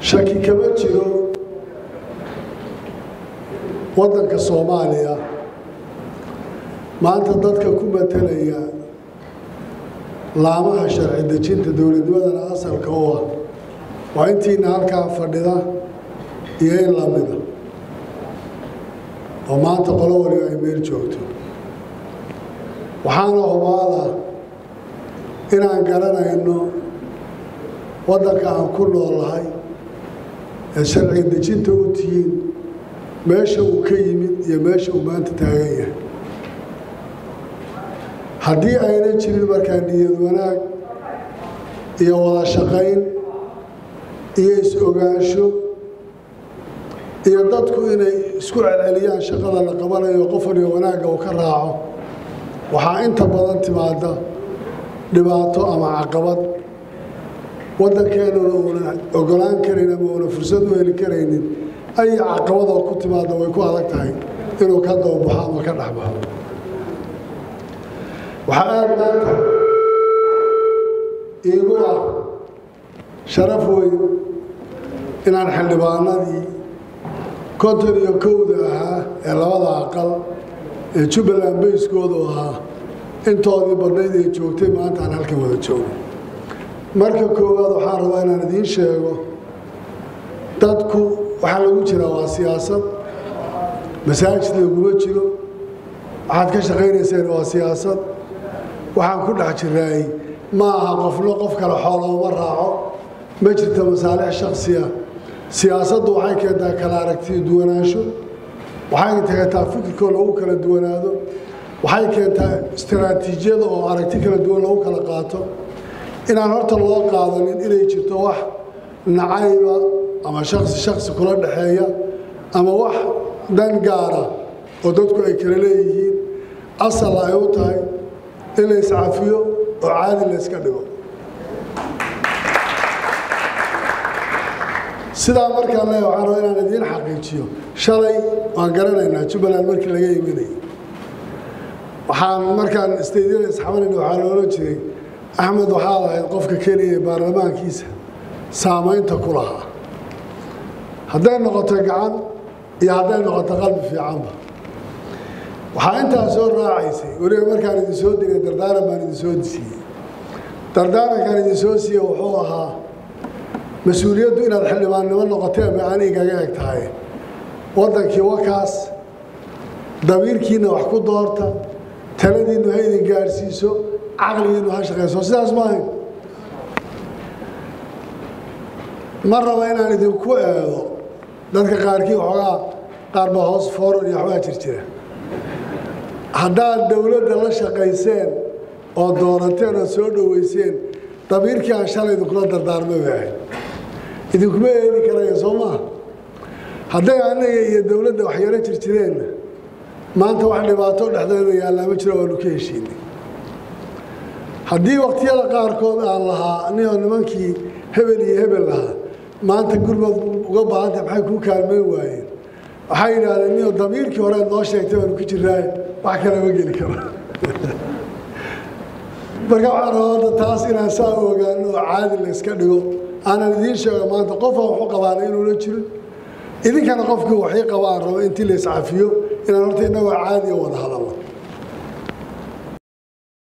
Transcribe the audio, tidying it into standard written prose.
Shaki kama jiro waddanka Soomaaliya maanta dadka ku matalaya laamaha sharci dejinta dowladnimadana asalka u ah waa intiina halkaa fadhida iyo in lamida oo maanta qolo waliba ay meel joogto. Waxaana hubaada inaan garanayno waddanka aan ku noolahay ee sharci dejinta u tihiin meesha uu ka yimid iyo meesha uu maanta taagan yahay. Haddii ayna jirin markaa niyad wanaag iyo wada shaqayn iyo is-ogaansho iyo dadku inay isku celceliyaan shaqada la qabanayo qof waliba wanaagga uu ka raaco, waxaa inta badan timaada dhibaato ama caqabad waddankeenuna uuna ogolaan karayn ama uuna fursad u heli karaynin. Ay caqabadoo ku timaada way ku adag tahay inuu ka dawbaxo ama ka dhexbaxo. Waxaa aada maanta iigu ah sharaf weyn inaan xildhibaanadii 51da ahaa ee labada aqal ee Jubbaland bayskoodu ahaa intoodii badnayd ee joogtay maanta aan halkan wada joogo. Marka koowaad waxaan rabaa inaan idiin sheego, dadku waxaa lagu jiraa waa siyaasad, masaajid laguma jiro. Waxaad ka shaqaynayseen waa siyaasad, waxaan ku dhex jiraay ma aha qofna qof kale xoolooma raaco, ma jirta masaalix shaksiya. Siyaasaddu waxay keentaa kala aragti duwanaansho, waxay keentaa fikirkoo lagu kala duwanaado, waxay keentaa istaraatiijiyada oo aragti kala duwan lagu kala qaato. Inaan horta loo qaadanin inay jirto wax nacayba ama shaksi shaksi kula dhexeeya ama wax dan gaara oo dadku ay kala leeyihiin, asal ay u tahay in la iscafiyo oo caadi la iska dhigo. Sidaa markaan leeyahay, waxaan rabaa inaan idiin xaqiijiyo, shalay waan garanaynaa Jubbaland markii laga imanayay, waxaan markaan istaydyada isxabanayna waxaa loola jiray Axmed waxaad ahayd qofka keliya ee baarlamaankiisa saamaynta ku lahaa, hadday noqoto gacan iyo hadday noqoto qalbi fiicanba. Waxaa intaa soo raacaysay weliba markaan idin soo diray dardaaran baan idin soo siiyey. Dardaarankaan idin soo siiyey wuxuu ahaa mas-uuliyaddu inaad xildhibaannimo noqoteen bay aan igaga eg tahay. Waddankii wakaas dabiirkiina wax ku doorta, taladiinnu ha idin gaadhsiiso, caqligiinnu ha shaqayso. Sidaas ma ahayn. Ma raba inaan idinku eedo dadka qaarkii, waxoogaa qaar baa hoos fooran iyo waxbaa jir jira. Haddaad dowladda la shaqayseen oo doorateen oo soo dhoweyseen, dabiirkii aan shalay idinkula dardaarmay bay ahayd, idinkuma eedi karaya soo maaha. Hadday anaga iyo dowladda waxyaro jir jireenna, maanta wax dhibaato dhexdeeda yaallaa ma jiro, waanu ka heshiinay. Haddii waqtiyada qaarkood aan lahaa anigoo nimankii hebel iyo hebel lahaa maanta gurmad uga baahantay maxay kuu kaalmeyn waayeen, waxay yidhaahdeen niyo damiirkii hore noo sheegtay waanu ku jiraaye, wax kale ma geli karo. Marka waxaan rabaa hadda taas inaan saa u ogaano oo caadi la iska dhigo, aanan idiin sheego maanta qofaan waxu qabaana inuuna jirin, idinkana qofkii waxii qabaan rabo intii la iscafiyo inaan horta innagoo caadiya wada hadalno.